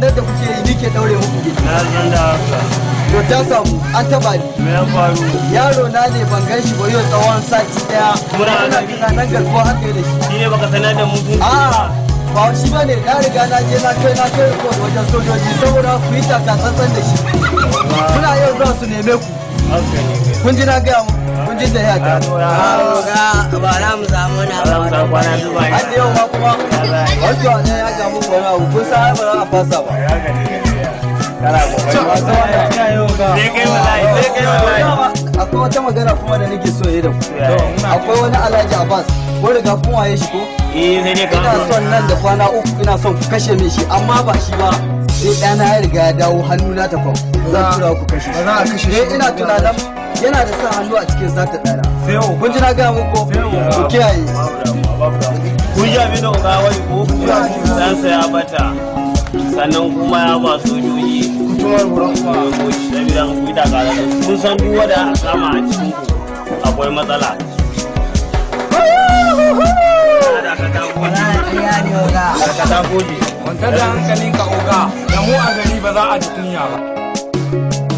Bandar da kuke yi ni ke daure muku gidi. Na san da haka. To ta samu an taba ni. Me ya faru? Yaro na ne ban gan shi ba yau tsawon sati daya. Muna Ina tunanin garkuwa haka yi da shi. Shi ne baka sanar da mu sun A'a, ba shi ba ne, na riga na je na kai report wajen sojoji saboda ku yi taka tsantsan da shi. Suna yau zuwa su neme ku. Haka ne kai. Kun ji na gaya muku, kun ji da ya ta. Oga, ba za mu samu na Za mu samu kwana biyu ba. Har da yau ma kuma, wato a nan ya ga muku wani abu, kun san ai ba za a fasa ba. Sai kai wallahi, sai kai wallahi. Akwai wata magana kuma da nake so yi da ku. Akwai wani Alhaji Abbas, ko riga kun waye shi ko? Eh, sai dai ka Ina son nan da kwana 3 ina son ku kashe min shi, amma ba shi ba. Sai ɗana ya riga ya dawo hannu na takwan. Zan tura ku kashe shi. Ba za a kashe shi Eh, ba. ina tunanin yana da sa hannu a cikin sata ɗana. Sai o. Kun ji na gaya muku? Ku kiyaye. Kun ji abin da oga wani ko? Ɗansa ya bata. Sannan kuma ya ba sojoji. Kutumar buran. Saboda ku yi taka. Kun san duk wanda aka kama a cikin ku akwai matsala. Dakata goje. Kwantar da hankalinka, oga, da mu a gari ba za a ji kunya ba.